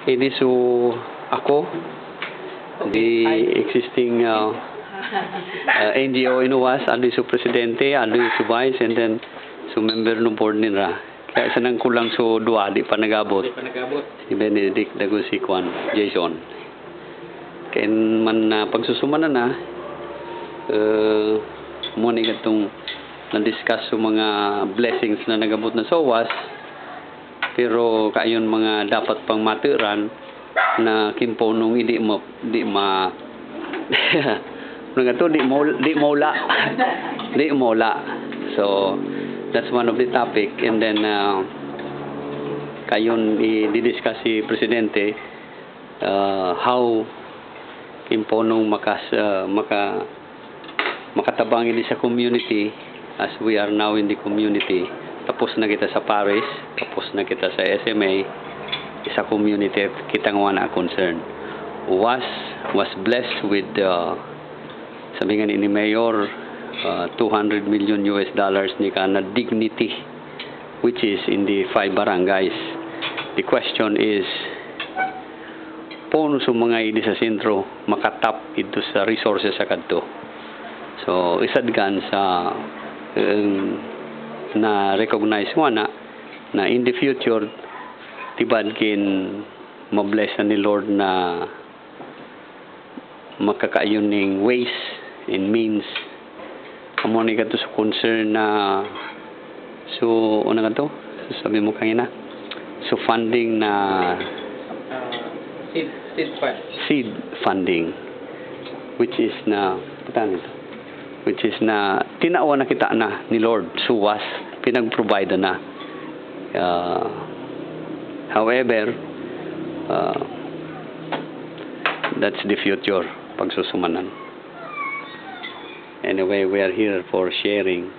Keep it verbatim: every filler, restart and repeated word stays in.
Ini su ako, the existing, uh, uh, N G O in Uwas, always su presidente, always su vice, and then su member no board ninra. Kaya sanang kulang su dua, di pa nag-abot. Di pa nag-abot. Si Benedict dagu si kuan, Jason. Kaya man, ah, pagsusumanan na, eh, muna katung na-discuss su mga blessings na nag-abot na sa Uwas, pero kayun mga dapat pang matiran na kimponong i di ma-, di ma-, Nung ito, di maul-, di maula. Di maula. So, that's one of the topic. And then, uh, kayun i-discuss si Presidente, uh, how imponong makas-, uh, maka-, makatabang ini sa community, as we are now in the community. Tapos na kita sa parish, tapos na kita sa S M A, sa community kita nga wana concern. Uwas was blessed with, uh, sabi nga ni Mayor, uh, two hundred million U S dollars ni ka na dignity, which is in the five barangays. The question is, paunu su mga idi sa sentro makatap ito sa resources sa kadto? So, isab gan sa, um, na-recognize nga na, na in the future, tibad kin ma-bless na ni Lord na makakayun ning ways and means. Amu ni kato su concern na su, una kato, sabi mu kangina, su funding na, ah, seed, seed fund. Seed funding, which is na, patan ito, which is na, tinawa na kita na ni Lord, su Uwas, pinag-provide na. Uh, however, uh, that's the future, pagsusumanan. Anyway, we are here for sharing.